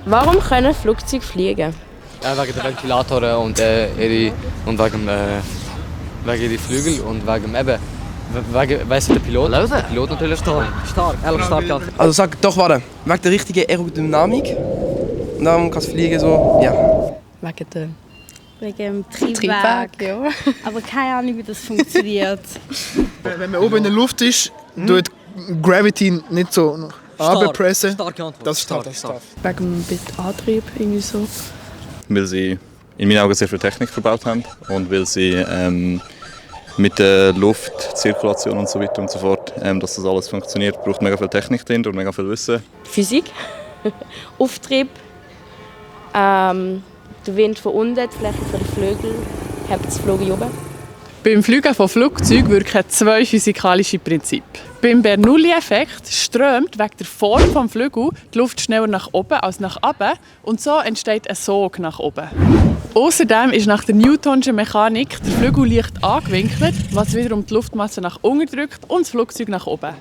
Warum können Flugzeuge fliegen? Wegen der Ventilatoren und wegen ihrer Flügel und wegen weiss der Pilot. Der Pilot natürlich. Stark, ehrlich stark. Also sag doch, warte. Wegen der richtigen Aerodynamik. Und darum kann es fliegen so, ja. Wegen dem Triebwerk. Ja. Aber keine Ahnung, wie das funktioniert. Wenn man oben in der Luft ist, tut Gravity nicht so runterpressen. Starke Antwort. Das ist tough. Wegen dem Antrieb irgendwie so. Weil sie in meinen Augen sehr viel Technik verbaut haben und weil sie mit der Luftzirkulation und so weiter und so fort, dass das alles funktioniert, braucht mega viel Technik drin und mega viel Wissen. Physik, Auftrieb, der Wind von unten, die Fläche der Flügel, hebt das Flugzeug oben. Beim Fliegen von Flugzeugen wirken zwei physikalische Prinzipien. Beim Bernoulli-Effekt strömt wegen der Form des Flügels die Luft schneller nach oben als nach unten und so entsteht ein Sog nach oben. Außerdem ist nach der Newtonschen Mechanik der Flügel leicht angewinkelt, was wiederum die Luftmasse nach unten drückt und das Flugzeug nach oben.